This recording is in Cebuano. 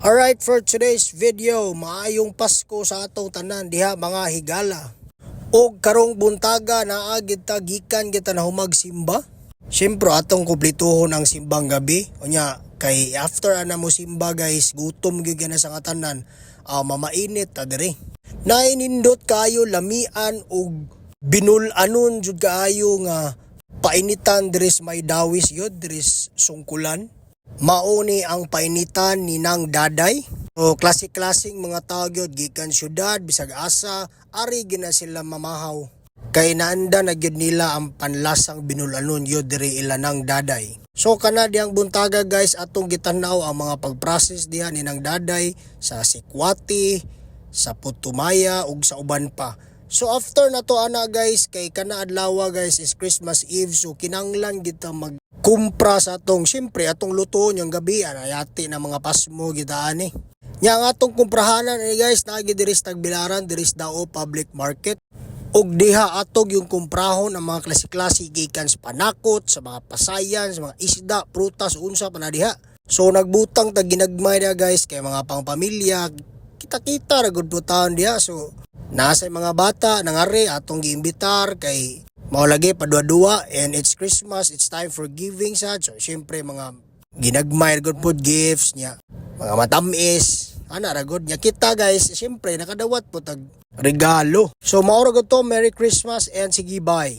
Alright, for today's video, maayong Pasko sa atong tanan diha, mga higala. Og karong buntaga, naa gid ta gikan kita na humag simba. Siyempre, atong kumpletuhon ang simbang gabi. Unya kay after ana mo simba, guys, gutom gyud na sa nga tanan. Ah, mamainit ta diri. Nainindot kaayo, lamian og binul-anon jud kaayo nga painitan diri sa may dawis yun, diri sa Sungkulan. Mao ni ang painitan ni Nang Daday. O klase-klaseng mga tao gyud gikan syudad, bisag asa, ari gina sila mamahaw. Kay naanda na gyud nila ang panlasang binulanon yun diri ila Nang Daday. So kana diyang buntaga, guys, atong gitan-aw ang mga pag-process diha ni Nang Daday sa sikwati, sa putumaya ug sa uban pa. So after na to ana, guys, kay kana adlaw, guys, is Christmas Eve, so kinanglan kita mag kumpra sa atong, syempre, atong lutuon yung gabi anayati na mga pasmo kita ani. Nya ang atong kumprahanan eh, guys, naa diri sa Tagbilaran, diri sa Dao Public Market. Ug diha atog yung kumprahon ang mga klase-klase gikan sa panakot, sa mga pasayan, sa mga isda, prutas, unsa pa na diha. So nagbutang tag ginagmay na, guys, kay mga pangpamilya, kita-kita ra gud taon diha. So nasa mga bata nangari atong giimbitar kay mao lagi padua-dua and it's Christmas, it's time for giving sad. So syempre mga ginagmay ra gud pod gifts niya, mga matamis ana ra gud nya kita, guys, syempre nakadawat po tag regalo. So mao ra gud to. Merry Christmas and sige, bye.